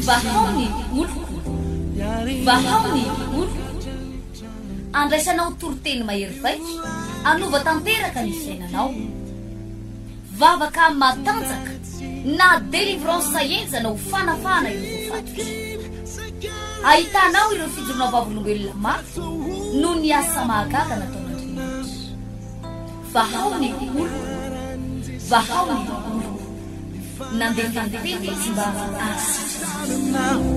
Vahao ny oloko, vahao ny oloko. Andraisanao toriteny mahery vaika hanova tanteraka ny fiainanao. Vavaka matanjaka na délivrance henjana ho fanafahana ireo voafatotra. Ahitanao ireo fijoroana vavolombelona mafy noho ny asa mahagaga nataon'Andriamanitra. Vahao ny oloko, vahao ny oloko. Nandefa ny teny izy mba hahasitrana azy.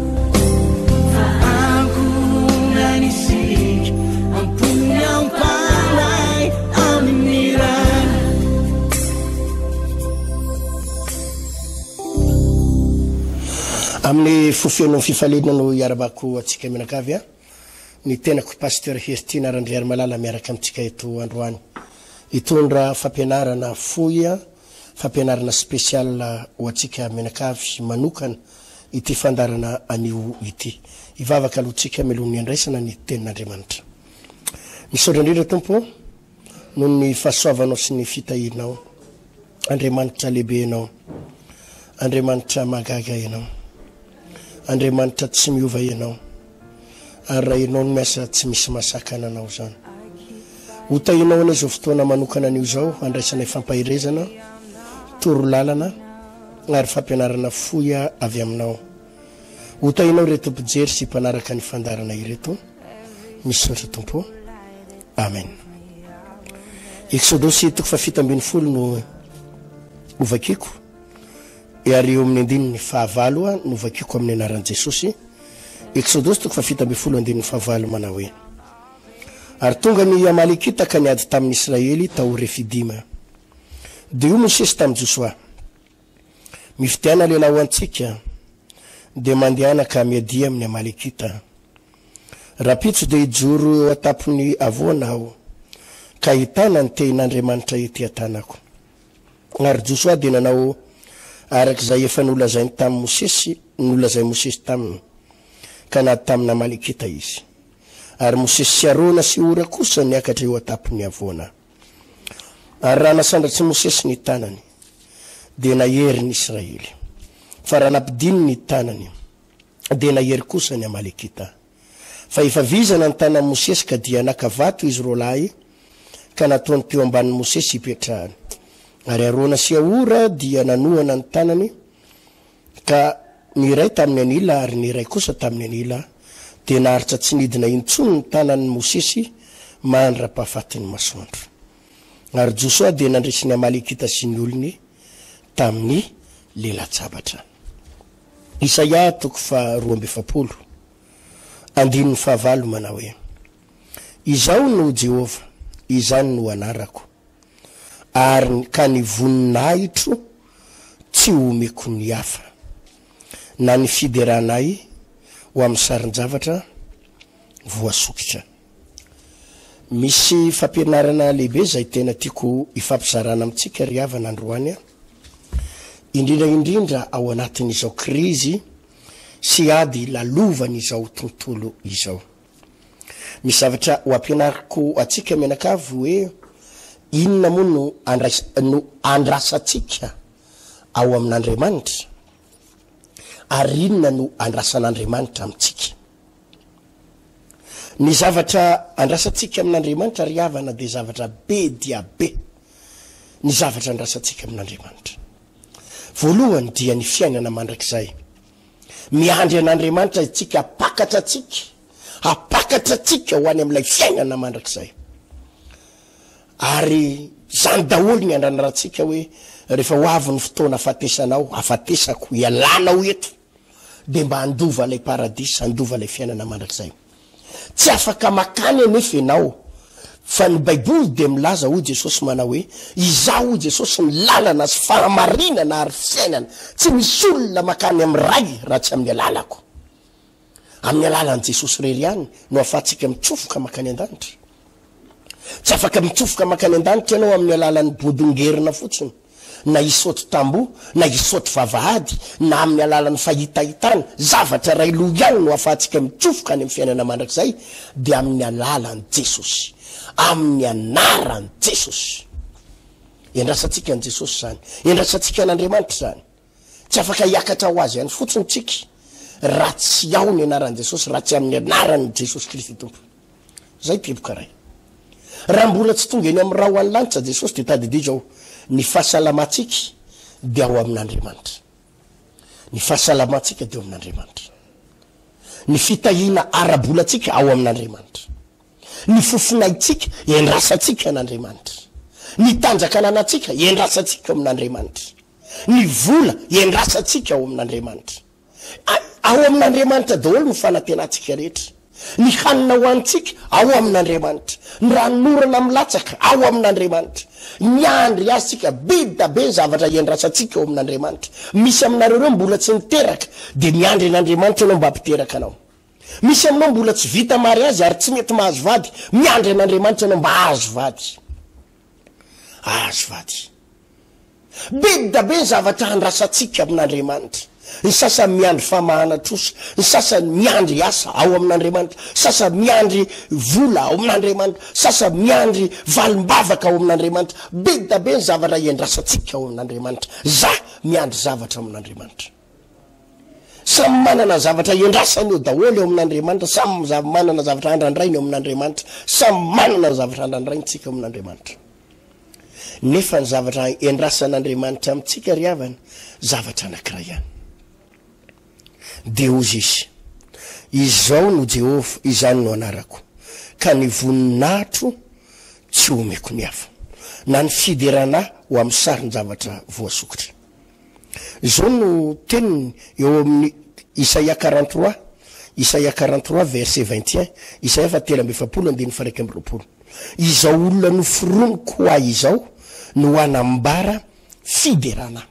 Amin'ny fo feno fifaliana no iarabako antsika mianakavy a. Ny tenako Pasteur Heritiana Randriarimalala miaraka amintsika eto androany. Hitondra fampianarana fohy fampianarana spécial ho antsika mianakavy manokana ity fandaharana anio ity. Hivavaka aloha tsika mialohan'ny handraisana ny tenin'Andriamanitra. Misaotra indrindra Tompo ô noho ny fahasoavanao sy ny fitahianao. Andriamanitra lehibe Ianao. Andriamanitra mahagaga Ianao. Andriamanitra tsy miova Ianao. Ary raha Ianao no miasa tsy misy mahasakana Anao izany. Ho tahianao anie izao fotoana manokana anio izao handraisanay fampaherezana, toro lalana ary fampianarana fohy avy Aminao. Ho tahianao ireto mpijery sy mpanaraka ny fandaharana ireto. Misaotra Tompo ô. Amen. Eksodosy toko faha 17 no hovakiko ary eo amin'ny andininy fahavalo no vakiko amin'ny anaran'i Jesosy. Eksodosy toko faha 17 andininy fahavalo manao hoe: Ary tonga ny Amalekita ka niady tamin'ny Israely tao Refidima. Dia hoy Mosesy tamin'i Josoa, Mifidiana lehilahy ho antsika, dia mandehana ka miadia amin'ny Amalekita. Rahampitso dia hijoro eo an-tampon'ny havoana aho, ka hitana ny tehin'Andriamanitra ety an-tanako. Ary Josoa dia nanao araka izay efa nolazainy tamin'i Mosesy, nolazain'i Mosesy taminy, ka nady tamin'ny Amalekita izy. Ary Mosesy sy Arona sy Hora kosa niakatra eo an-tampon'ny havoana. Ary raha nasandratr'i Mosesy ny tanany, dia nahery ny Israely, fa raha nampidiny ny tanany, dia nahery kosa ny Amalekita. Fa efa vizana ny tanan'i Mosesy ka dia naka vato izy roalahy ka nataony teo ambanin'i Mosesy hipetrahany. Ary Arona sy Ahora dia nanohana ny tanany, ka ny iray tamin'ny an'ila ary ny iray kosa tamin'ny an'ila, dia naharitra tsy nidina intsony ny tanan'i Mosesy mandra-pahafatin'ny masoandro. Ary Josoa dia nandresy ny Amalekita sy ny olony tamin'ny lela-tsabatra. Isaia toko faha 42, andininy fahavalo manao hoe, Izaho no Jehovah, izany no anarako, ary ka ny voninahitro tsy homeko ny hafa, na ny fiderana ahy ho amin'ny sarin-javatra voasokitra. Misy fampianarana lehibe izay tena tiako hifampizarana amintsika ry havana androany an, indrindra indrindra ao anatin'izao krizy sy ady lalovan'izao tontolo izao. Misy zavatra ho ampianariko antsika mianakavy hoe inona moa no andrais- no andrasantsika ao amin'Andriamanitra ary inona no andrasan'Andriamanitra amintsika. Ny zavatra andrasantsika amin'Andriamanitra ry havana dia zavatra be dia be ny zavatra andrasantsika amin'Andriamanitra. Voalohany dia ny fiainana mandrakizay. Miandry an'Andriamanitra isika hampakatra antsika, hampakatra antsika ho any amin'ilay fiainana mandrakizay. Ary izany daholo ny andranarantsika hoe rehefa ho avy ny fotoana hafatesanao, hafatesako, hialanao eto, dia mba handova ilay paradisa, handova ilay fiainana mandrakizay. Tsy afaka makany anefa ianao, fa ny Baiboly dia milaza, hoy Jesosy manao hoe, Izaho, hoy Jesosy, ny lalana sy fahamarinana ary fiainana. Tsy misy olona makany amin'ny Ray raha tsy amin'ny alalako. Amin'ny alalan'i Jesosy irery ihany no ahafahantsika mitsofoka makany an-danitra. Tsy afaka mitsofoka mankany an-danitra ianao amin'ny alalan'ny bodongerina fotsiny, na hisaoty tamboho, na hisaoty vavahady, na amin'ny alalan'ny fahitahitana. Zavatra iray loha ihany no ahafahantsika mitsofoka any amin'ny fiainana mandrakizay, dia amin'ny alalan'i Jesosy. Amin'ny anaran'i Jesosy. Iandrasantsika an'i Jesosy izany. Iandrasantsika an'Andriamanitra izany. Tsy afaka hiakatra ho azy any fotsiny tsika raha tsy ao ny anaran'i Jesosy, raha tsy amin'ny anaran'i Jesosy Kristy Tompo. Zay teboka ray. Raha mbola tsy tonga eny amin'ny ra ho any lanitra Jesosy dia tadidio izao, ny fahasalamantsika dia ao amin'Andriamanitra. Ny fahasalamantsika dia ao amin'Andriamanitra. Ny fitahiana ara-bolantsika ao amin'Andriamanitra. Ny fofonaintsika endrasantsika an'Andriamanitra. Ny tanjaka ananantsika endrasantsika ao amin'Andriamanitra. Ny vola endrasantsika ao amin'Andriamanitra. Ao amin'Andriamanitra daholo ny fanantenantsika rehetra. Ny hanina hohanintsika, ao amin'Andriamanitra. Ny ranonorana milatsaka, ao amin'Andriamanitra. Miandry Azy tsika. Be da be ny zavatra iandrasantsika ao amin'Andriamanitra. Misy aminareo ireo mbola tsy niteraka, dia miandry an'Andriamanitra ianao mba hampiteraka anao. Misy aminao mbola tsy vita mariazy ary tsy mety mahazo vady, miandry an'Andriamanitra ianao mba hahazo vady. Hahazo vady. Be da be ny zavatra andrasantsika amin'Andriamanitra. Ny sasany miandry famahana trosa, ny sasany miandry asa ao amin'Andriamanitra, sasany miandry vola ao amin'Andriamanitra, sasany miandry valim-bavaka ao amin'Andriamanitra. Be da be ny zavatra iandrasantsika ao amin'Andriamanitra. Za miandry zavatra ao amin'Andriamanitra. Samy manana ny zavatra iandrasany eo daholo eo amin'Andriamanitra, samy manana zavatra andrandrainy eo amin'Andriamanitra, samy manana ny zavatra andrandrainy tsika eo amin'Andriamanitra. Nefa ny zavatra endrasan'Andriamanitra amintsika ry havana, zavatra anankiray ihany. Dia hozy Izy, Izao no Jehovah, izany no anarako, ka ny voninahitro tsy homeko ny hafa, na ny fiderana Ahy ho amin'ny sarin-javatra voasokitra. Izao no teniny eo amin'ny Isaia 43, Isaia 43 verset 21, Isaia faha 43 andininy faha 21. Izao olona noforoniko ho ahy izao no hanambara fiderana ahy.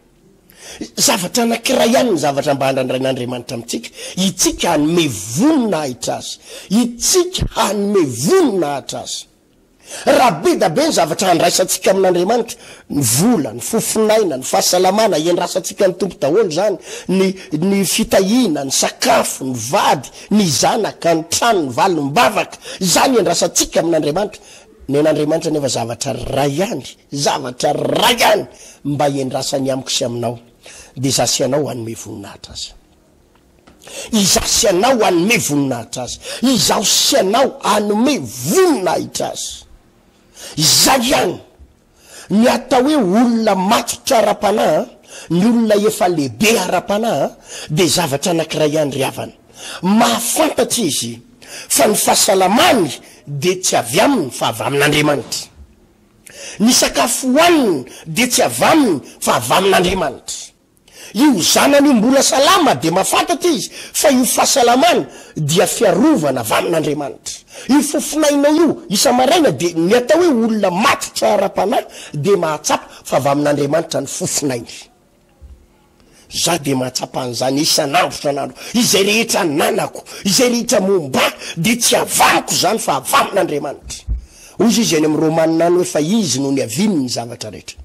Zavatra anankiray ihany ny zavatra mba andrandrain'Andriamanitra amintsika, itsika hanome voninahitra Azy. Itsika hanome voninahitra Azy. Raha be da be ny zavatra andraisantsika amin'Andriamanitra, ny vola, ny fofon'aina, ny fahasalamana, iandrasantsika ny Tompo daholo izany, ny ny fitahiana, ny sakafo, ny vady, ny zanaka, ny trano, ny valim-bavaka, izany iandrasantsika amin'Andriamanitra. Nen'Andriamanitra anefa zavatra iray ihany, zavatra iray ihany mba iandrasany amiko sy aminao, dia izaho sy ianao hanome voninahitra Azy. Izaho sy ianao hanome voninahitra Azy. Izaho sy ianao hanome voninahitra Azy. Izay ihany. Ny atao hoe olona matotra ara-panahy, ny olona efa lehibe ara-panahy dia zavatra anankiray ihany ry havana. Mahafantatra izy fa ny fahasalamany dia tsy avy aminy fa avy amin'Andriamanitra. Ny sakafo hohaniny dia tsy avy aminy fa avy amin'Andriamanitra. Io zanany io mbola salama dia mahafantatra izy fa io fahasalamana dia fiarovana avy amin'Andriamanitra. Io fofonainao io isa-maraina dia ny atao hoe olona matotra ara-panahy dia mahatsapa fa avy amin'Andriamanitra ny fofonainy. Za dia mahatsapa an'izany isan'andro isan'andro. Izay rehetra ananako, izay rehetra momba ahy dia tsy avy amiko izany fa avy amin'Andriamanitra. Hoy izy any amin'ny Romana any hoe fa Izy no niaviany ny zavatra rehetra.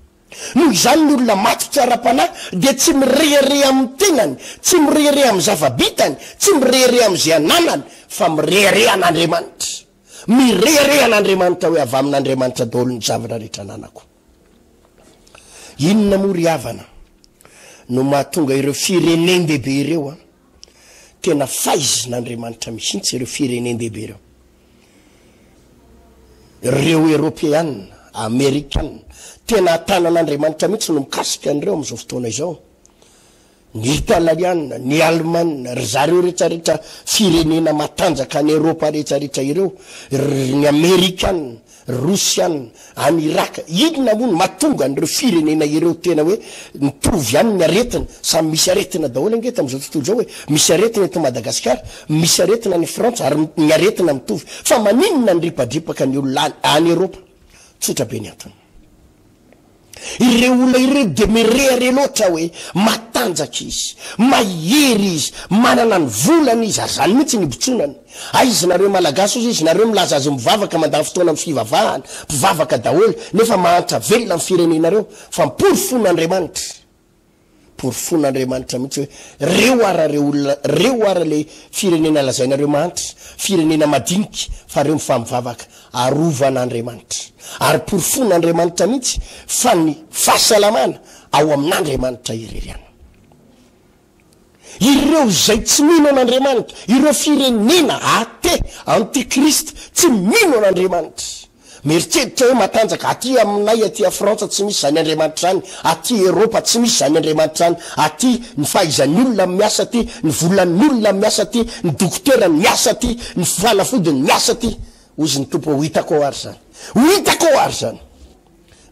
Noho izany ny olona matotra ara-panahy dia tsy mirehareha amin'ny tenany, tsy mirehareha amin'ny zava-bitany, tsy mirehareha amin'izay ananany, fa mirehareha an'Andriamanitra. Mirehareha an'Andriamanitra hoe avy amin'Andriamanitra daholo ny zavatra rehetra ananako. Inona moa ry havana no mahatonga ireo firenen-dehibe ireo an? Tena faizin'Andriamanitra mihitsy ireo firenen-dehibe ireo. Ireo Eropeana, Amerikana, tena tanan'Andriamanitra mihitsy no mikasika an'ireo amin'izao fotoana izao. Ny Italaliana, ny Alemana, ry zareo rehetrarehetra firenena matanjaka any Eropa rehetrarehetra ireo, ny Amerikana, Rosiana, any Irak, inona moa no mahatonga an'ireo firenena ireo tena hoe mitovy ihany ny aretina, samy misy aretina daholo ange eto amin'izao tontolo izao e, misy aretina eto Madagasikara, misy aretina any Frantsa ary ny aretina mitovy, fa maninona ny ripadripaka ny olona any Eropa? Tsotra be ny antony. Ireo olona ireo dia mirehareha loatra hoe matanjaka izy, mahery izy, manana ny volany izy, ary izany mihitsy ny ibotsonany. Aiza nareo Malagasy ozy izy, nareo milaza azy mivavaka, mandany fotoana amin'ny fivavahana, mpivavaka daholo, nefa mahantra velona ny firenenareo, fa porofon'Andriamanitra. Porofon'Andriamanitra mihitsy hoe reo ara reo olona reo ara le firenena lazainareo mahantra, firenena madinika fa reo mifamivavaka, arovan'Andriamanitra. Ary porofon'Andriamanitra mihitsy fa ny fahasalamana ao amin'Andriamanitra irery ihany. Ireo izay tsy mino an'Andriamanitra, ireo firenena athée, antichrist, tsy mino an'Andriamanitra. Mieritreritra hoe matanjaka, aty aminay aty a Frantsa tsy misy izany Andriamanitra izany, aty Eropa tsy misy izany Andriamanitra izany, aty ny fahaizan'ny olona miasa aty, ny volan'ny olona miasa aty, ny dokotera miasa aty, ny fanafodiny miasa aty. Hozy ny Tompo, ho hitako ao ary izany. Ho hitako ao ary izany.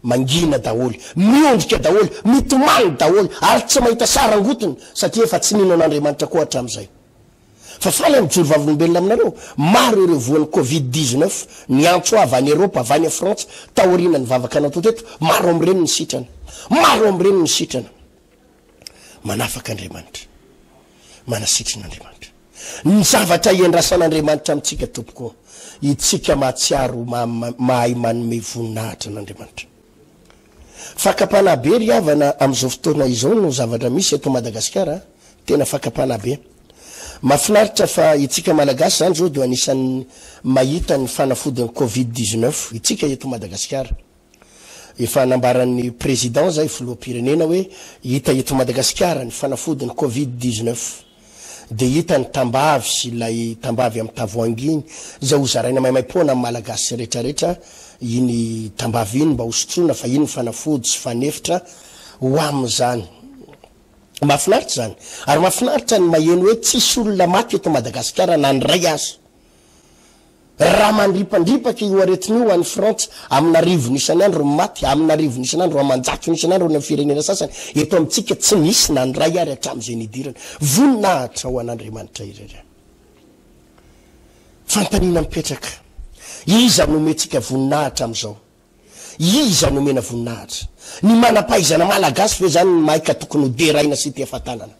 Mangina daholo, miondrika daholo, mitomany daholo ary tsy mahita sarangotiny satria efa tsy nino an'Andriamanitra koa hatramin'izay. Fa faly aho mijoro vavolombelona aminareo, maro ireo voan'ny covid 19 niantso ahy avy any Eropa, avy any Frantsa, taoriana ny vavaka natao teto, maro amin'ireny ny sitrana. Maro amin'ireny ny sitrana. Manafaka Andriamanitra. Manasitrana Andriamanitra. Ny zavatra iandrasan'Andriamanitra amintsika tompoko, itsika mahatsiaro mahay manome voninahitra an'Andriamanitra. Fakam-panahy be ry havana amin'izao fotoana izao no zavatra misy eto Madagasikara a! Tena fakam-panahy be. Mahafinaritra fa itsika Malagasy izany izao dia anisan'ny mahita ny fanafodin'ny covid 19, itsika eto Madagasikara. Efa nambaran'ny Président izay, filoham-pirenena hoe hita eto Madagasikara ny fanafodin'ny covid 19. Dia hita ny tambavy sy ilay tambavy amin'ny tavoahangy iny, izay ho zaraina maimaimpoana amin'ny Malagasy rehetrarehetra iny tambavy iny mba ho sotroina fa iny ny fanafody sy fanefitra ho amin'izany. Mahafinaritra izany. Ary mahafinaritra ny maheno hoe tsisy olona maty eto Madagasikara na ny iray aza. Raha mandripandripaka io aretina io any Frantsa, amin'arivony isan'andro ny maty, amin'arivony isan'andro, aman-jatony isan'andro any amin'ny firenena sasany, eto amintsika tsy nisy na ny iray ary hatramin'izay nidirany. Voninahitra ho an'Andriamanitra irery ihany. Fanontaniana mipetraka, iza no omentsika voninahitra amin'izao? Iza no omena voninahitra? Ny manam-pahaizana malagasy ve izany no mahay ka tokony ho deraina sy tefa-tanana?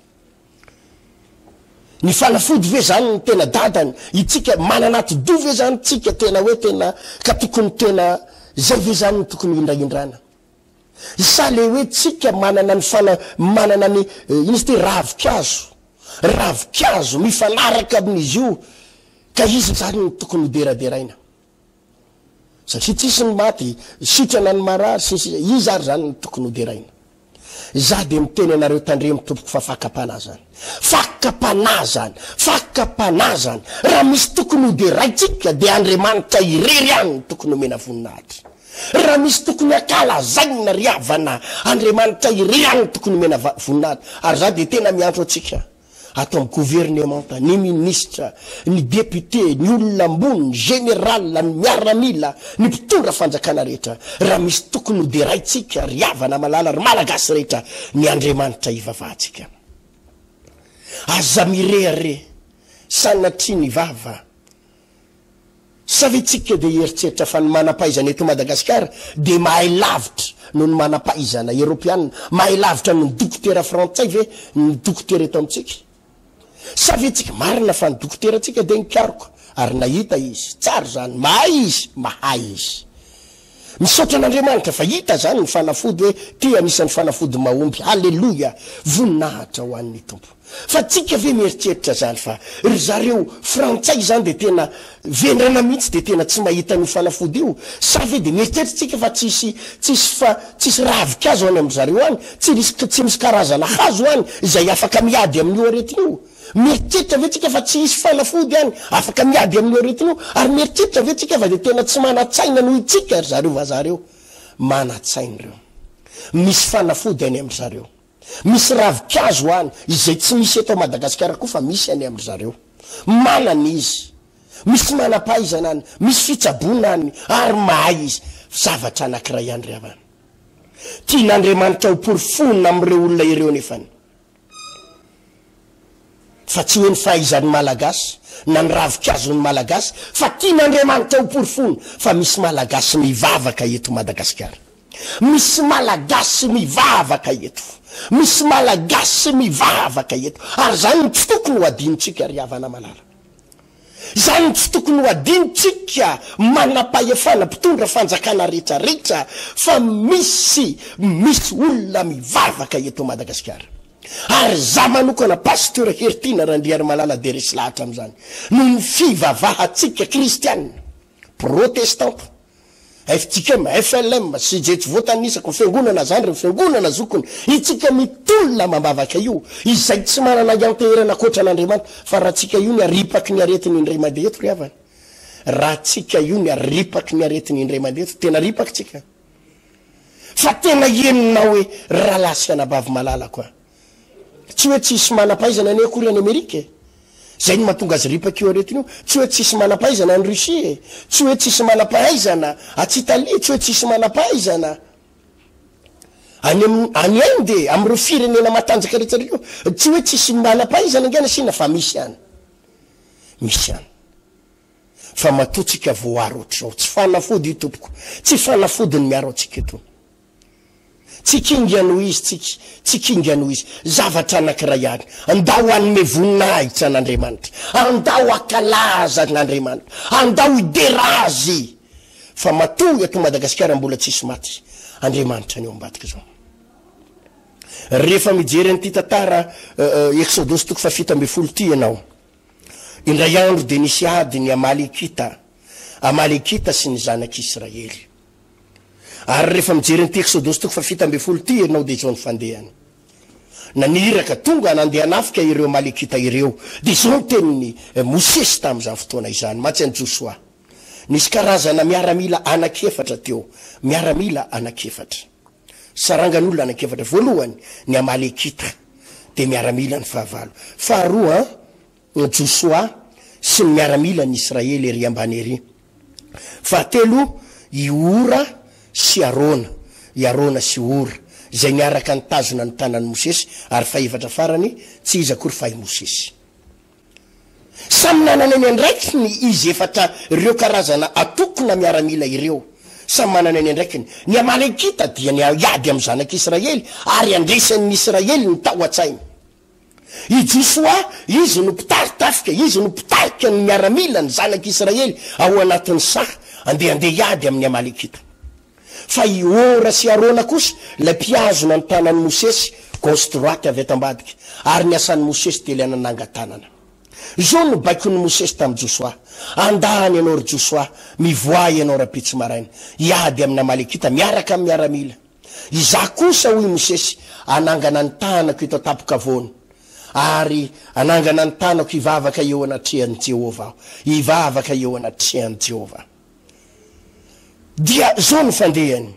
Ny fanafody ve zany no tena dadany? Itsika manana atidoha ve zany tsika tena hoe tena ka tokony tena zay ve zany no tokony hindrahindrana? Sa le hoe tsika manana ny fana manana ny ino izy ty ravikazo ravikazo mifanaraka amin'izy io ka iza zany no tokony ho deraderaina? Satria tsisy ny maty, sitrana ny marary sy ny sisa Iza ary zany no tokony ho deraina? Izaho dia miteny anareo tandremo tompoko fa fakam-panahy zany. Fakam-panahy zany. Fakam-panahy zany. Raha misy tokony ho deraintsika dia Andriamanitra irery ihany no tokony homena voninahitra. Raha misy tokony hankalazaina ry havana, Andriamanitra irery ihany no tokony homena voninahitra. Ary izaho dia tena miantso antsika. ato amin'ny governemanta, ny minisitra, ny député, ny olona ambony, ny général, ny miaramila, ny mpitondra fanjakana rehetra, raha misy tokony ho deraintsika ry havana malala, ry Malagasy rehetra, ny Andriamanitra ivavahantsika. Aza mirehareha, sanatria ny vava. Sa ve tsika dia hieritreritra fa ny manam-pahaizana eto Madagasikara dia mahay lavitra noho ny manam-pahaizana Eropeana, mahay lavitra noho ny dokotera frantsay ve ny dokotera eto amintsika? Sa ve tsika, marina fa ny dokoterantsika dia nikaroka ary nahita izy, tsara izany, mahay izy, mahay izy. Misaotra an'Andriamanitra fa hita izany ny fanafody hoe ty anisan'ny fanafody mahomby, haleloia, voninahitra ho an'ny Tompo. Fa tsika ve mieritreritra zany fa ry zareo frantsay zany de tena vendrana mihitsy de tena tsy mahita an'io fanafody io? Sa ve de mieritreritra tsika fa tsisy tsisy fa tsisy ravinkazo any amin-dry zareo any, tsy risy tsy misy karazana hazo any izay afaka miady amin'io aretina io? Mieritreritra ve tsika fa tsy hisy fanafody any afaka miady amin'io aretina io? Ary mieritreritra ve tsika fa de tena tsy manan-tsaina noho itsika ry zareo vazaha reo? Manan-tsaina ireo. Misy fanafody any amin-dry zareo. Misy ravinkazo any izay tsy misy eto Madagasikara koa fa misy any amin-dry zareo. Manana izy. Misy manam-pahaizana any, misy fitsaboana any ary mahay izy. Zavatra anankiray ihany ry havana. Tian'Andriamanitra ho porofoina amin'ireo olona ireo nefany fa tsy hoe ny fahaizan'ny Malagasy na ny ravinkazon'ny Malagasy fa tian'Andriamanitra ho porofoina fa misy Malagasy mivavaka eto Madagasikara. Misy Malagasy mivavaka eto. Misy Malagasy mivavaka eto. Ary izany no tsy tokony ho adinontsika ry havana malala. Izany no tsy tokony ho adinontsika manam-pahefana, mpitondra fanjakana rehetra rehetra fa misy misy olona mivavaka eto Madagasikara. Ary za manokana Pasteur Heritiana Randriarimalala dia resy lahatra amin'izany. Noho ny fivavahantsika kristiana, protestanta. Fjkm, flm, sy izay tsy voatanisako, ny fiangonana zandriny, ny fiangonana zokiny, itsika mitolona amam-bavaka io, izay tsy manana ianteherana ankoatra an'Andriamanitra, fa raha tsika io ny aripaky ny aretiny indray mandeha eto ry havana, raha tsika io ny aripaky ny aretiny indray mandeha eto, tena ripaky tsika, fa tena henonao hoe rahalahy sy anabavy malalako a. Tsy hoe tsisy manam-pahaizana anie akory any Amerika e! Zay no mahatonga azy ripaka io aretina io. Tsy hoe tsisy manam-pahaizana any Russie e! Tsy hoe tsisy manam-pahaizana atsy Italie, tsy hoe tsisy manam-pahaizana any am any Inde e, amin'ireo firenena matanjaka rehetra ireo. Tsy hoe tsisy manam-pahaizana ange any Sina fa misy ihany. Misy ihany. Fa matoa tsika voaro ohatr'izao, tsy fanafody io tompoko, tsy fanafody ny miaro antsika itony. Tsy kinga noho izy tsika, tsy kinga noho izy. Zavatra anankiray ihany, andao hanome voninahitra an'Andriamanitra, andao hankalaza an'Andriamanitra, andao hidera Azy fa matoa eto Madagasikara mbola tsisy maty, Andriamanitra ny ao ambadik'izao. Rehefa mijery an'ity tantara Eksodosy toko faha-17 ity ianao, indray andro dia nisy ady ny Amalekita, Amalekita sy ny zanak'Israely. Ary rehefa mijery an'ity Eksodosy toko faha-17 ity ianao dia izao ny fandehany. Naniraka, tonga nandeha hanafika ireo Amalekita ireo. Dia izao ny tenin'i Mosesy tamin'izany fotoana izany, mantsy an'i Josoa. Nisy karazana miaramila anankiefatra teo, miaramila anankiefatra. Sarangan'olona anankiefatra. Voalohany, ny Amalekita, dia miaramila ny fahavalo. Faharoa, Josoa sy ny miaramilan' Israely ery ambany ery. Fahatelo, i Hora sy Arona, i Arona sy Hora, izay niaraka nitazona ny tanan'i Mosesy, ary fahefatra farany, tsy iza akory fa i Mosesy. Samy nanana ny andraikiny izy efatra ireo karazana antoko na miaramila ireo. Samy manana ny andraikiny. Ny Amalekita dia ny hiady amin'ny zanak'Israely ary handresy an'ny Israely ny tao an-tsainy. I Josoa, izy no mpitari-tafika, izy no mpitarika ny miaramila, ny zanak'Israely, ao anatin'ny saha, andeha-handeha hiady amin'ny Amalekita. Fa i Hora sy Arona kosa, ilay mpihazona ny tanan'i Mosesy, gauche droite avy ato ambadika, ary ny asan'i Mosesy dia ilay nanangan-tanana. Izao no baikon'i Mosesy tamin'i Josoa, Andany ianao, ry Josoa, mivoaha ianao rahampitso maraina, hiady amin'ny Amalekita miaraka amin'ny miaramila. Izaho kosa, hoy Mosesy, hanangana ny tanako eto an-tampon-kavoana, ary hanangana ny tanako hivavaka eo anatrehan'i Jehovah aho, hivavaka eo anatrehan'i Jehovah. Dia izao no fandehany,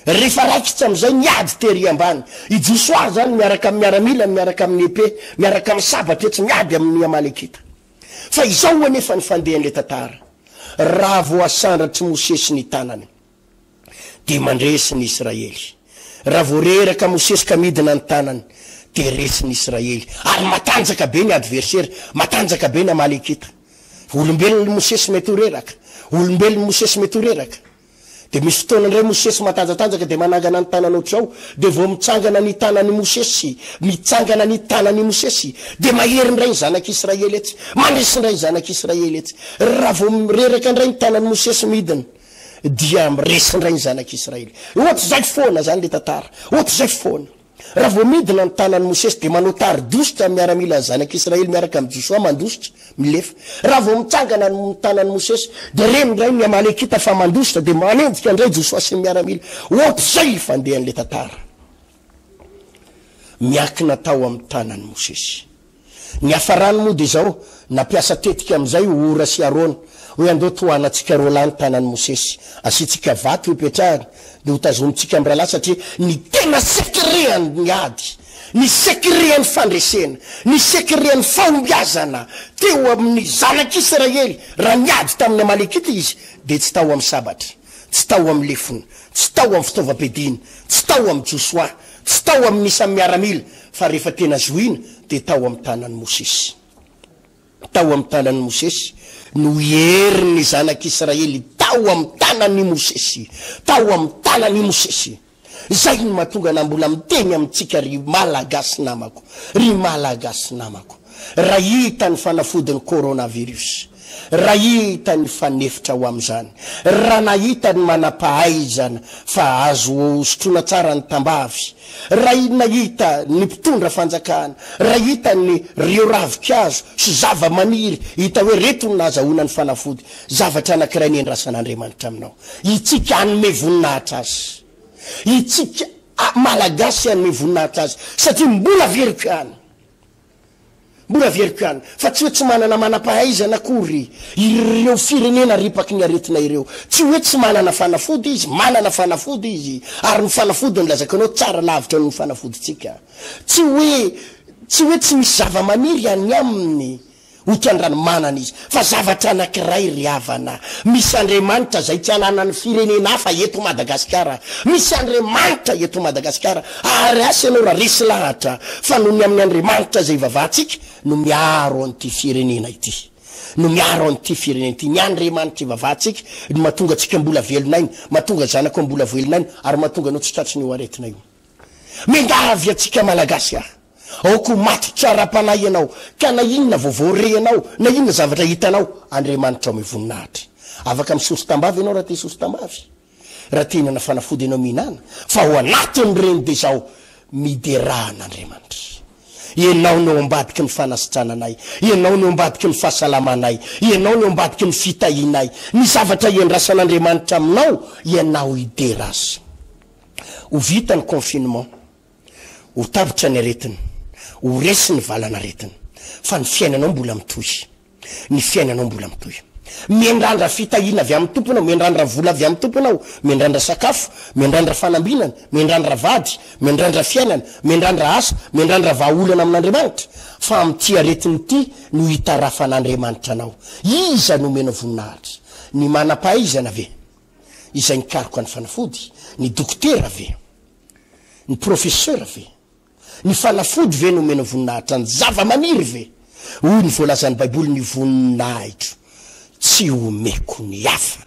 rehefa raikitra amin'izay ny ady tery ambany, i Josoa izany miaraka amin'ny miaramilany, miaraka amin'ny epée, miaraka amin'ny sabatra etsy, miady amin'ny Amalekita. Fa izao anefa ny fandehan'ilay tantara, raha vao asandratr'i Mosesy ny tanany, dia mandresy ny Israely. Raha vao reraka Mosesy ka midina ny tanany, dia resy ny Israely. Ary matanjaka be ny adversera, matanjaka be ny Amalekita. Olombelona Mosesy mety ho reraka, olombelona Mosesy mety ho reraka. Dia misy fotoana indray Mosesy matanjatanjaka dia manangana ny tanany ohatr'izao, dia vao mitsangana ny tanan'i Mosesy, mitsangana ny tanan'i Mosesy, dia mahery indray ny zanak'Israely etsy, mandresy indray ny zanak'Israely etsy. Raha vao reraka indray ny tanan'i Mosesy midina, dia miresy indray ny zanak'Israely. Ohatr'izay foana izany ilay tantara. Ohatr'izay foana. Raha vao midina ny tanan'i Mosesy dia manao tari-dositra ny miaramilan'ny zanak'Israely miaraka amin'i Josoa mandositra, milefa. Raha vao mitsangana ny tanan'i Mosesy dia reny indray ny Amalekita fa mandositra dia manenjika indray Josoa sy ny miaramila. Ohatr'izay ny fandehan'ilay tantara. Miankina tao amin'ny tanan'i Mosesy. Ny hafarany moa dia izao, nampiasa tetika amin'izay i Hora sy Arona, hoe andao tohanantsika roalahy ny tanan'i Mosesy, asiantsika vato hipetrahany, dia hotazomintsika amin'ny rahalahy satria ny tena secret-n'ny ady, ny secret-n'ny fandresena, ny secret-n'ny fahombiazana teo amin'ny zanak'Israely raha niady tamin'ny Amalekita izy dia tsy tao amin'ny sabatra, tsy tao amin'ny lefona, tsy tao amin'ny fitaovam-piadiana, tsy tao amin'i Josoa, tsy tao amin'ny isan'ny miaramila, fa rehefa tena zohiana dia tao amin'ny tanan'i Mosesy. Tao amin'ny tanan'i Mosesy no herin'ny zanak'Israely, tao amin'ny tanan'i Mosesy, tao amin'ny tanan'i Mosesy. Izay no mahatonga na mbola miteny amintsika ry Malagasy namako, ry Malagasy namako, raha hita ny fanafodin'ny coronavirus. Raha hita ny fanefitra ho amin'izany, raha nahita ny manam-pahaizana fa azo sotroina tsara ny tambavy, raha nahita ny mpitondra fanjakana, raha hita ny reo ravinkazo sy zava-maniry hita hoe reto no nahazahoana ny fanafody, zavatra anankiray nendrasan'Andriamanitra aminao. Itsika hanome voninahitra Azy. Itsika Malagasy hanome voninahitra Azy satria mbola averiko ihany. Mbola averiko ihany fa tsy hoe tsy manana manam-pahaizana akory ireo firenena ripaky ny aretina ireo. Tsy hoe tsy manana fanafody izy, manana fanafody izy ary ny fanafodiny lazaiko anao tsara lavitra noho ny fanafodintsika. Tsy hoe tsy hoe tsy misy zava-maniry any aminy. Ohatran'ny manana izy. Fa zavatra anankiray ry havana, misy Andriamanitra izay tsy ananan'ny firenena hafa eto Madagasikara. Misy Andriamanitra eto Madagasikara. Ary asa ianao raha resy lahatra fa noho ny amin'ny Andriamanitra izay ivavahantsika no miaro an'ity firenena ity. No miaro an'ity firenena ity. Ny Andriamanitra ivavahantsika no mahatonga antsika mbola velon'aina, mahatonga zanakao mbola velon'aina, ary mahatonga anao tsy tratry ny io aretina io. Miangavy antsika Malagasy aho, aoka ho matotra ara-panahy ianao, ka na inona vaovao renao, na inona zavatra hitanao, Andriamanitra ome voninahitra. Afaka misotro tambavy ianao raha te hisotro tambavy, raha te hihinana fanafody ianao mihinana, fa ao anatin'ireny dia izao, miderà an'Andriamanitra. Ianao no ao ambadiky ny fanasitrananay, Ianao no ao ambadiky ny fahasalamanay, Ianao no ao ambadiky ny fitahianay. Ny zavatra iandrasan'Andriamanitra aminao, ianao hidera Azy. Ho vita ny confinement, ho tapitra ny aretina, ho resy ny valan'aretina, fa ny fiainanao mbola mitohy, ny fiainanao mbola mitohy. Miandrandra fitahiana avy amin'ny Tompo ianao, miandrandra vola avy amin'ny Tompo ianao, miandrandra sakafo, miandrandra fanambinana, miandrandra vady, miandrandra fiainana, miandrandra asa, miandrandra vahaolana amin'Andriamanitra, fa amin'ity aretina ity no hitarafan'Andriamanitra anao. Iza no omena voninahitra? Ny manam-pahaizana ve? Izay nikaroka ny fanafody? Ny dokotera ve? Ny professeur ve? Ny fanafody ve no omena voninahitra? Ny zava-maniry ve? Hoy ny voalazan'ny Baiboly, Ny voninahitro tsy omeko ny hafa.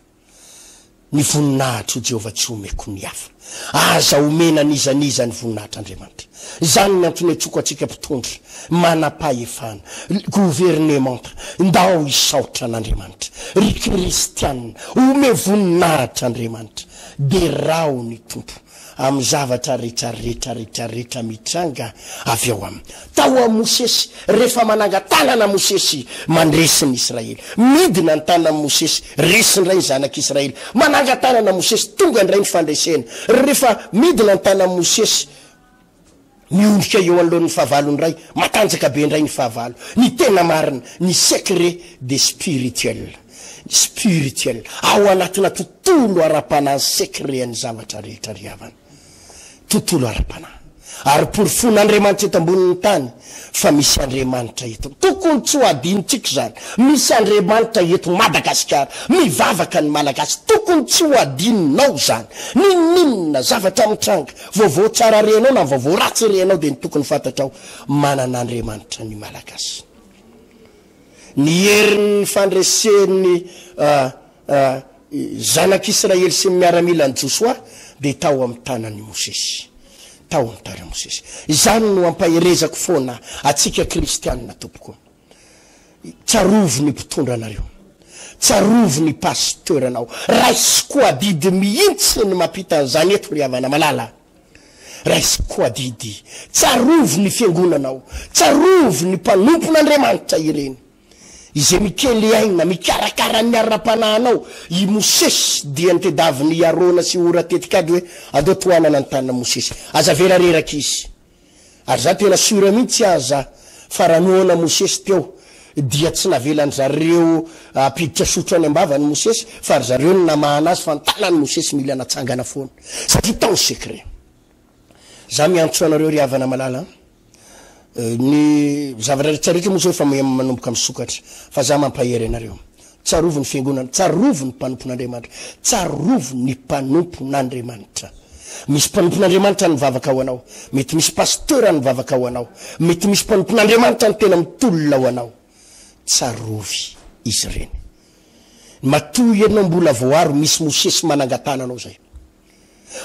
Ny voninahitro, Jehovah, tsy omeko ny hafa. Aza omena an'iza n'iza ny voninahitr'Andriamanitra. Izany ny antony iantsoako antsika mpitondra, manam-pahefana, governemanta, ndao hisaotra an'Andriamanitra. Ry kristiana, omeo voninahitra Andriamanitra. Derao ny Tompo amin'ny zavatra rehetra rehetra rehetra rehetra mitranga avy ao aminy. Tao amin'i Mosesy, rehefa manangan-tanana Mosesy, mandresy ny Israely. Midina ny tanan'i Mosesy, resy indray ny zanak'Israely. Manangan-tanana Mosesy, tonga indray ny fandresena. Rehefa midina ny tanan'i Mosesy, miondrika eo anoloan'ny fahavalo indray, matanjaka be indray ny fahavalo. Ny tena marina, ny secret dia spirituel. Spirituel. Ao anatina tontolo ara-panahy ny secret an'ny zavatra rehetra ry havana. Tontolo ara-panahy. Ary porofoin'Andriamanitra eto ambonin'ny tany fa misy Andriamanitra eto. Tokony tsy ho adinontsika izany. Misy Andriamanitra eto Madagasikara. Mivavaka ny Malagasy. Tokony tsy ho adinonao izany. N'inon'inona zavatra mitranga, vaovao tsara renao na vaovao ratsy renao dia ny tokony fantatrao, manana Andriamanitra ny Malagasy. Ny herin'ny fandresen'ny Zanak'Israely sy ny miaramilan'i Josoa dia tao amin'ny tanan'i Mosesy. Tao amin'ny tanan'i Mosesy. Izany no ampaherezako foana antsika kristianina tompoko. Tsarovy ny mpitondra anareo. Tsarovy ny pasteur anao. Raisiko adidy mihitsy ny mampita an'izany eto ry havana malala. Raisiko adidy. Tsarovy ny fiangonanao. Tsarovy ny mpanompon'Andriamanitra ireny. Izay mikely aina, mikarakara ny ara-panahinao. I Mosesy dia nitediavin'i Arona sy Hora tetikady hoe, Andao tohanana ny tanin'i Mosesy. Aza avela reraka izy. Ary za tena sûr mihitsy aza fa raha noana Mosesy teo dia tsy navelan-dry zareo hampiditra sotro any am-bavany Mosesy fa ry zareo no namahana azy fa ny tanan'i Mosesy mila natsangana foana satria tao ny secret. Za miantso anareo ry havana malala an! Ny zavatra rehetra rehetra moa zao efa manomboka misokatra fa za mampahery anareo. Tsarovy ny fiangonana, tsarovy ny mpanompon'Andriamanitra, tsarovy ny mpanompon'Andriamanitra. Misy mpanompon'Andriamanitra any mivavaka ho anao, mety misy pasteur any mivavaka ho anao, mety misy mpanompon'Andriamanitra any tena mitolona ho anao. Tsarovy izy ireny. Matoa ianao mbola voaaro, misy Mosesy manangan-tanana ao zay.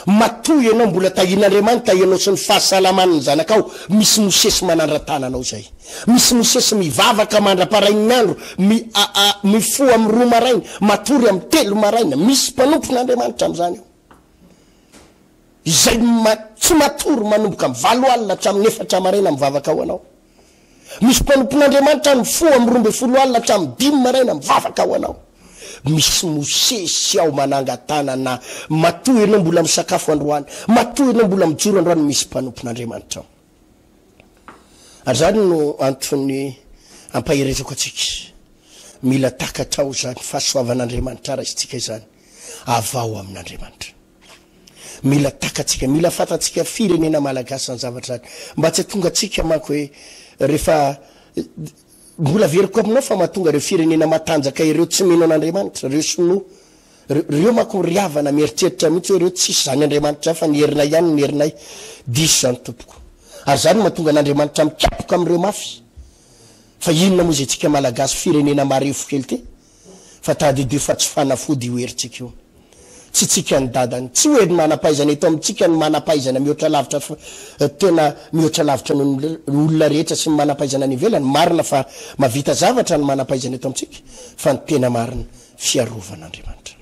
Matoa ianao mbola tahian'Andriamanitra ianao sy ny fahasalaman'ny zanakao, misy Mosesy manandra-tanana ao izay. Misy Mosesy mivavaka mandra-parain'ny andro, mi, a, a, mifoha amin'ny roa maraina, matory amin'ny telo maraina. Misy mpanompon'Andriamanitra amin'izany ao. Izay ma, tsy matory manomboka amin'ny valo alina hatramin'ny efatra maraina mivavaka ho anao. Misy mpanompon'Andriamanitra mifoha amin'ny 12 alina hatramin'ny dimy maraina mivavaka ho anao. Misy Mosesy ao mananga-tanana, matoa ianao mbola misakafo androany, matoa ianao mbola mijoro androany, misy mpanompon'Andriamanitra ao. Ary izany no antony ampaherezako antsika. Mila takatrao izany fahasoavan'Andriamanitra raisintsika izany, avao amin'Andriamanitra. Mila takatsika, mila fantatsika firenena malagasy izany zavatra izany. Mba tsy hatonga antsika manko hoe rehefa mbola averiko aminao fa mahatonga ireo firenena matanjaka ireo tsy mino an'Andriamanitra, ireo sinoa, ireo manko ry havana mieritreritra mihitsy hoe ireo tsisy izany Andriamanitra izany fa ny herinay ihany ny herinay. Diso izany tompoko. Ary izany no mahatonga an'Andriamanitra mikapoka amin'ireo mafy. Fa inona moa izay tsika malagasy firenena marefo kely ity? Fa tadidio fa tsy fanafody io herintsika io. Tsy tsika ny dadany. Tsy hoe ny manam-pahaizana eto amintsika no manam-pahaizana mihoatra lavitra tena mihoatra lavitra noho ny olona rehetra sy ny manam-pahaizana any ivelany. Marina fa mahavita zavatra ny manam-pahaizana eto amintsika fa ny tena marina fiarovan'Andriamanitra.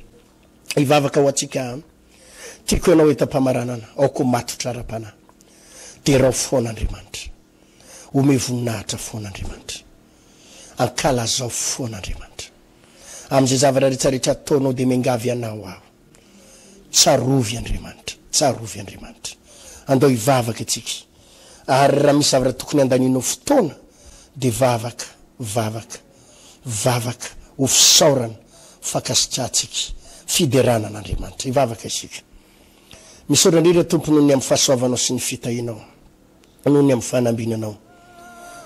Hivavaka ho antsika aho. Tiako ianao eto am-pamaranana. Aoka ho matotra ara-panahy. Derao foana Andriamanitra. Omeo voninahitra foana Andriamanitra. Ankalazao foana Andriamanitra. Amin'izay zavatra rehetra rehetra ataonao dia miangavy anao aho. Tsarovy Andriamanitra. Tsarovy Andriamanitra. Andao hivavaka isika. Ary raha misy zavatra tokony handanianao fotoana dia vavaka, vavaka, vavaka ho fisaorana, fankasitrahantsika, fiderana an'Andriamanitra. Hivavaka isika. Misaotra indrindra Tompo noho ny amin'ny fahasoavanao sy ny fitahianao. Noho ny amin'ny fanambinanao.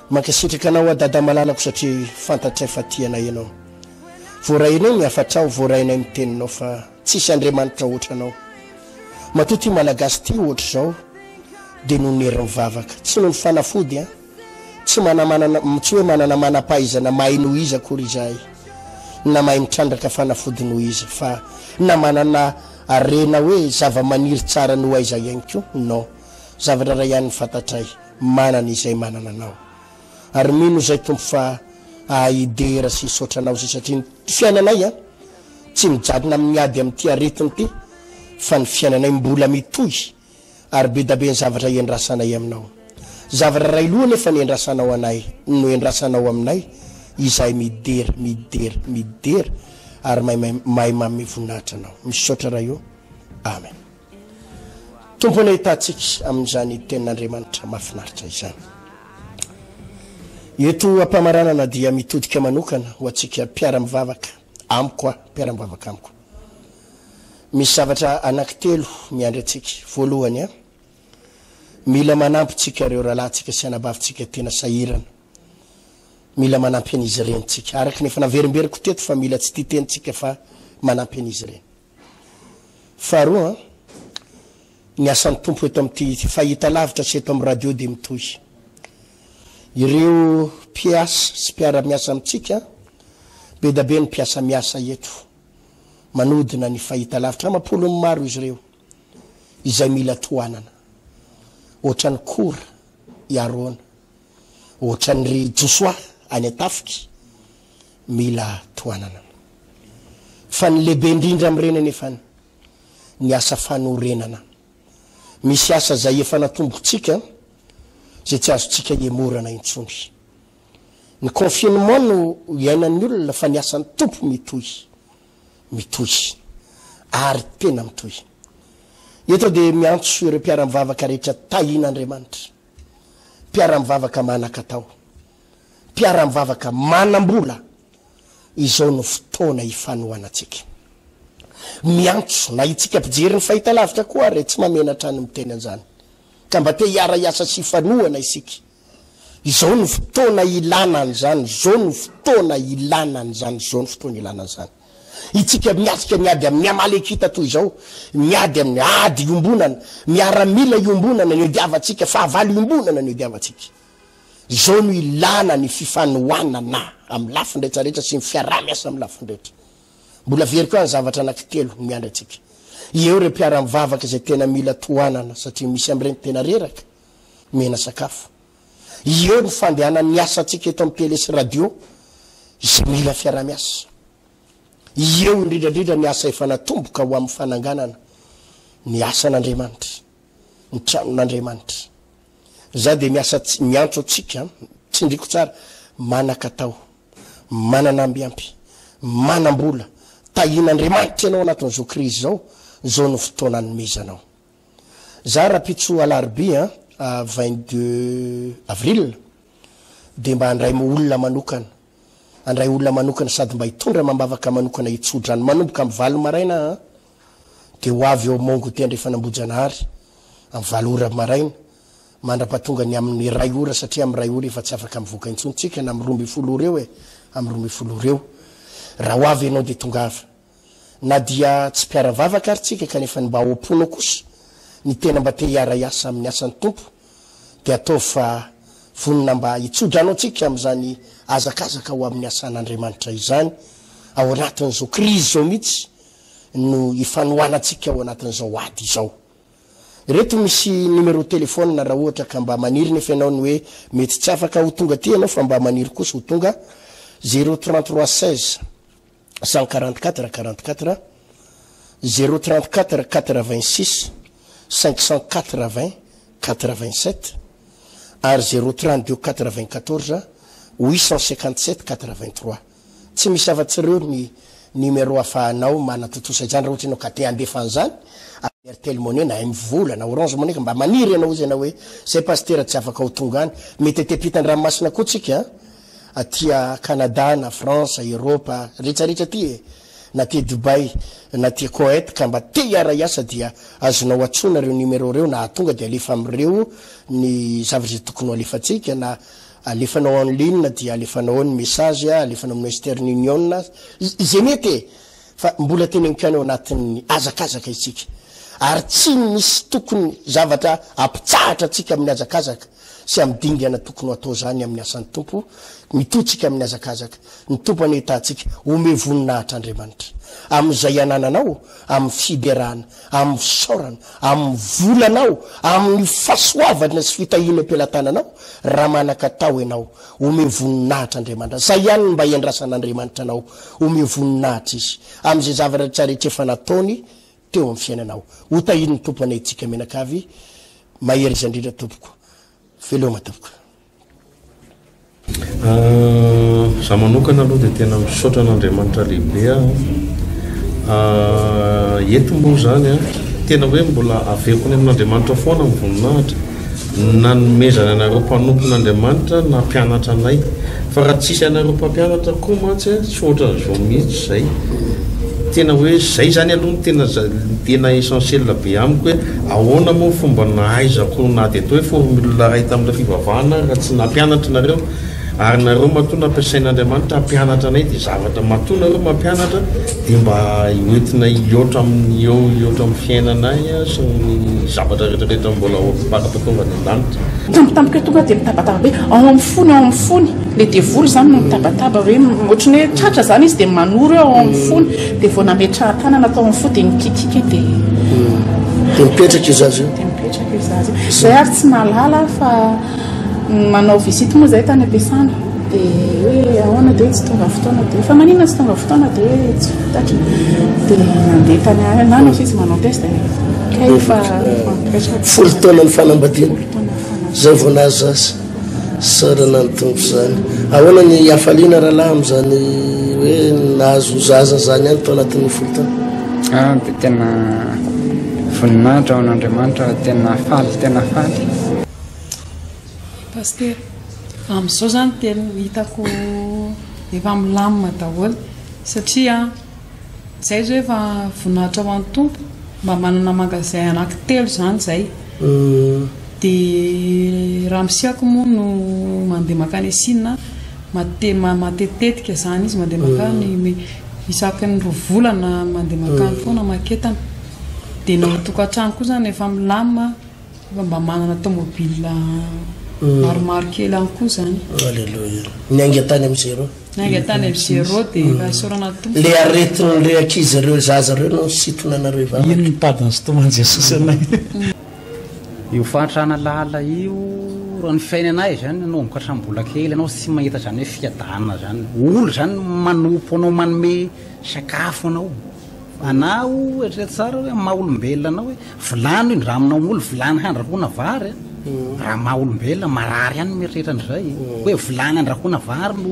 Mankasitraka anao aho Dada malalako satria fantatray fa tia anay ianao. Voarainay ny hafatrao, voarainay ny teninao fa tsisy Andriamanitra ohatranao. Matoa ty Malagasy ty ohatr'izao dia noho ny herin'ny vavaka, tsy noho ny fanafody an! Tsy manamanana, tsy hoe manana manam-pahaizana mahay noho iza akory izahay, na mahay mitrandraka fanafody noho iza, fa na manana harena hoe zava-maniry tsara noho aiza ihany koa, non. Zavatra iray ihany ny fantatray, manana izay manana anao. Ary mino izay Tompo fa ahay hidera sy hisaotra anao izay satria ny fiainanay an, tsy mijanona amin'ny ady amin'ity aretina ity fa ny fiainanay mbola mitohy ary bedabe ny zavatra iandrasanay aminao. Zavatra iray loha nefa ny endrasanao anay no endrasanao aminay izahay midera, midera, midera ary mahay mahay manome voninahitra anao. Misaotra Ray o. Amen. Tompo anie hitahantsika amin'izany tenin'Andriamanitra mahafinaritra izany. Eto am-pamaranana dia mitodika manokana ho antsika mpiara-mivavaka amiko aho, mpiara-mivavaka amiko. Misy zavatra anankitelo miandry antsika. Voalohany a, mila manampy tsika ireo rahalahintsika sy anabavintsika tena sahirana. Mila manampy an'izy ireny tsika. Araka ny efa naverimberiko teto fa mila tsy tia teny tsika fa manampy an'izy ireny. Faharoa, ny asan'ny Tompo eto amin'ity fahita lavitra sy eto amin'ny radio dia mitohy. Ireo mpiasa sy mpiara-miasa amintsika, be dia be ny mpiasa miasa eto, manodina ny fahita lavitra, amam-polony maro izy ireo, izay mila tohanana. Ohatran'i Kora i Arona, ohatran'i Josoa any an-tafika, mila tohanana. Fa ny lehibe indrindra amin'ireny anefa ny asa fanorenana. Misy asa izay efa natombontsika izay tsy azontsika ihemorana intsony. Ny confinement no iainan'ny olona fa ny asan'ny Tompo mitohy. Mitohy. Ary tena mitohy. Eto dia miantso ireo mpiara-mivavaka rehetra tahian'Andriamanitra. Mpiara-mivavaka manan-katao. Mpiara-mivavaka manam-bola. Izao no fotoana hifanohanantsika. Miantso na itsika mpijery ny fahitalavitra koa ary tsy mahamenatra ny miteny an'izany. Ka mba te hiara-hiasa sy hifanohana isika. Izao no fotoana ilana an'izany, izao no fotoana ilana an'izany, izao no fotoana ilana an'izany. Itsika miatrika ny ady amin'ny Amalekita toy izao, miady amin'ny ady iombonana, miaramila iombonana no iadiavantsika, fahavalo iombonana no iadiavantsika. Izao no ilana ny fifanohanana amin'ny lafiny rehetra rehetra sy ny fiaraha-miasa amin'ny lafiny rehetra. Mbola averiko ihany zavatra anankitelo miandry antsika. Eo ireo mpiara-mivavaka izay tena mila tohanana satria misy amin'ireny tena reraka, mena sakafo. Eo ny fandehanan'ny asantsika eto amin'ny tele sy radio izay mila fiaraha-miasa. Eo indrindra indrindra ny asa efa natomboka ho amin'ny fananganana ny asan'Andriamanitra, ny tranon'Andriamanitra. Za dia miasa miantso antsika, tsindriko tsara, manan-katao, manana amby ampy, manam-bola, tahian'Andriamanitra ianao anatin'izao krizy izao, izao no fotoana anomezanao. Za rapitso alarobia 22 avril dia mba handray olona manokana, handray olona manokana sady mba hitondra amam-bavaka manokana hitso-drano manomboka amin'ny valo maraina an, dia ho avy eo Mongote Andrefanambohijanahary amin'ny valo ora maraina mandra-pahatonga ny amin'ny iray ora satria amin'ny iray ora efa tsy afaka mivoaka intsony tsika na amin'ny 12 ora eo e, amin'ny 12 ora eo. Raha ho avy ianao dia tongava. Na dia tsy mpiara-vavaka ary tsika kanefa ny mba ao am-ponao kosa ny tena mba te hiara-hiasa amin'ny asan'ny Tompo dia ataovy fa vonona mba hitsodrano antsika amin'izany hazakazaka ho amin'ny asan'Andriamanitra izany ao anatin'izao krizy izao mihitsy no hifanohanantsika ao anatin'izao ady izao. Ireto misy numéro téléphone raha ohatra ka mba maniry nefa ianao ny hoe mety tsy afaka ho tonga aty ianao fa mba maniry kosa ho tonga, zéro 33 16 144 44, zéro 34 86 580 87 ary zéro 32 94 857 83. Tsy misy afa-tsy ireo ny numéro afahanao manatontosa izany raha ohatra ianao ka te handefa an'izany amin'ny Airtel Money na MVola na Orange Money ka mba maniry ianao hozy ianao hoe zay Pasitera tsy afaka ho tonga any. Mety aty ampitan-dranomasina koa tsika aty Canada na France, Europe, rehetra rehetra aty e! na aty Dubai na aty Koet ka mba te hiara-hiasa dia azonao antsoina ireo numéro ireo na tonga dia alefa amin'ireo ny zavatra izay tokony ho alefantsika na Alefanao en ligne dia alefanao ao ny message, alefanao amin'ny Western Union, izay mety e! Fa mbola teneniko ihany ao anatin'ny hazakazaka isika. Ary tsy misy tokony zavatra hampitsahatra antsika amin'ny hazakazaka sy amin'ny dingana tokony ho atao izany amin'ny asan'ny Tompo, mitohy tsika amin'ny hazakazaka. Ny Tompo anie hitahantsika. Omeo voninahitra Andriamanitra amin'izay anananao, amin'ny fiderana, amin'ny fisaorana, amin'ny volanao, amin'ny fahasoavana sy fitahiana am-pelatananao, raha manan-katao ianao, omeo voninahitra Andriamanitra. Izay ihany no mba iandrasan'Andriamanitra anao, omeo voninahitra Izy, amin'izay zavatra rehetra efa nataony teo amin'ny fiainanao. Ho tahian'ny Tompo anie isika mianakavy. Mahereza indrindra tompoko. Veloma tompoko. Za manokana aloha dia tena misaotra an'Andriamanitra lehibe aho. Eto moa zany an, tena hoe mbola averiko any amin'Andriamanitra foana ny voninahitra nanomezany anareo mpanompon'Andriamanitra nampianatra anay. Fa raha tsisy anareo mpampianatra koa mantsy an, tsy ohatran'izao mihitsy izay. Tena hoe zay zany aloha no tena tena essentiel be amiko hoe ahoana moa fomba nahaizako na dia atao hoe formule iray tamin'ilay fivavahana ary raha tsy nampianatra nareo ary nareo matoa nampiasain'Andriamanitra hampianatra anay dia zavatra matoa nareo mampianatra dia mba hoentina hihoatra amin'ny eo hihoatra amin'ny fiainanay sy ny zavatra rehetra rehetra mbola ho fara-pahatonga any an-danitra. Tampotampoka eo tonga dia mitabataba be ao amin'ny fony ao amin'ny fony, le devoly izany no mitabataba hoe ohatran'ny hoe tratra izany izy dia manoro eo ao amin'ny fony, dia vao nametrahan-tanana tao amin'ny fo dia nikikika dia Dia mipetraka io zaza io. Dia mipetraka io zaza io. Izay ary tsy nahalala fa manao visite moa izahay tany am-piasana dia hoe ahoana dia hoe tsy tonga fotoana dia fa maninona tsy tonga fotoana dia hoe tsy fantatra dia nandeha tany nanao izy manao test dia kay fa mipetraka. Folo taona ny fanambadiana. Zay vao nahazo zaza. Isaorana ny Tompo zany. Ahoana ny hafaliana rahalahy amin'izany hoe nahazo zaza zany ihany tao anatin'ny folo taona? Ah, dia tena voninahitra ho an'Andriamanitra, tena faly, tena faly. Pasitera, amin'izao izany tena hitako efa milamina daholo satria izay izao efa voninahitra ho an'ny Tompo, mba manana magasin anaky telo izany izay. Dia ramose-ako moa no mandeha mankany Sina matetitetika izany izy mandeha mankany isaky ny roa volana mandeha mankany foana maka entana. Dia ny ao an-tokantrano koa izany efa milamina. Efa mba manana tomobile maromaro kely ihany koa izany. Alléluia. Niainga tany amin'ny zéro. Niainga tany amin'ny zéro dia efa isaorana ny Tompo. Le aretin'ireo ankizy ireo zaza ireo no nisintona anareo hivavaka. Iny ny tady nisintoman'i Jesosy anay. Io fahantrana lalina io, raha ny fiainanay izany nanomboka hatramin'ny mbola kely ianao tsy mahita izany hoe fiadanana izany. Olo izany manompo anao manome sakafo anao. Anao eritrereto tsara hoe amin'ny maha olombelona anao hoe vilany indraminao amin'olo vilany handrahoana vary a. Raha maha olombelona marary ihany no mieritreritra an'izay hoe vilany andrahoana vary no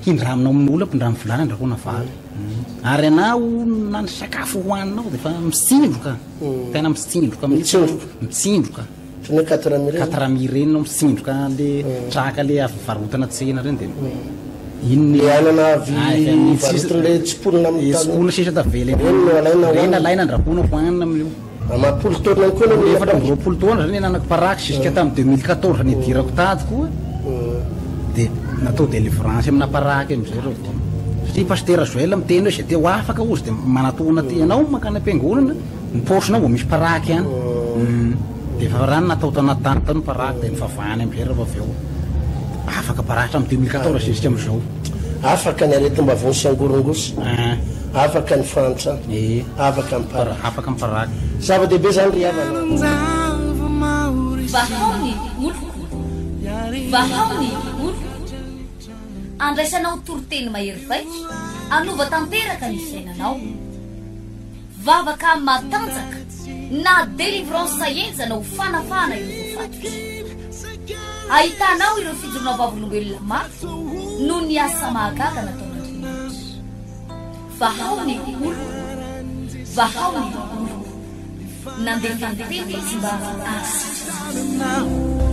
hindraminao amin'olo ampindramo vilany andrahoana vary. Ary anao na ny sakafo hohaninao dia efa mitsindroka. Tena mitsindroka mihitsy. Mitsindroka. Mitsindroka. Ohatran'ny hoe quatre mille ireny. Quatre mille ireny no mitsindroka le traka le avy varotana tsena ireny dia iny Le anana avy varotin'le tsiponina amin'ny tany. Tsiponina sisa tavela eny. Ireny no alaina Ireny hohanina. alaina andrahoana hohanina amin'io. Amam-polo taona ihany koa ianao no 24 taona zany nanako paraky jusqu'à tamin'ny 2014 nidirako tady koa dia natao délivrance amina paraky amizay reo vao. Satria Pasitera Joël miteny hoe izay te ho afaka hozy dia manatona aty ianao mankany am-piangonana, ny paosinao vao misy paraky ihany. Dia efa rano natao tao anaty tany tao ny paraky dia nivavahany amizay rehefa avy eo. Afaka paraky hatramin'ny 2014 jusqu'à amin'izao. Afaka ny aretim-bavony sy angorongosy. Afaka ny fahantrana. Afaka ny paraky. Afaka ny paraky. Zava-dehibe izany ry havana. Vahao ny oloko. Vahao ny oloko. Andraisanao toriteny mahery vaika hanova tanteraka ny fiainanao. Vavaka matanjaka na délivrance henjana ho fanafahana ireo voafatotra. Ahitanao ireo fijoroana vavolombelona mafy noho ny asa mahagaga nataon'Andriamanitra. Vahao ny oloko, vahao ny oloko. Nandefa ny teny izy mba hahasitrana azy.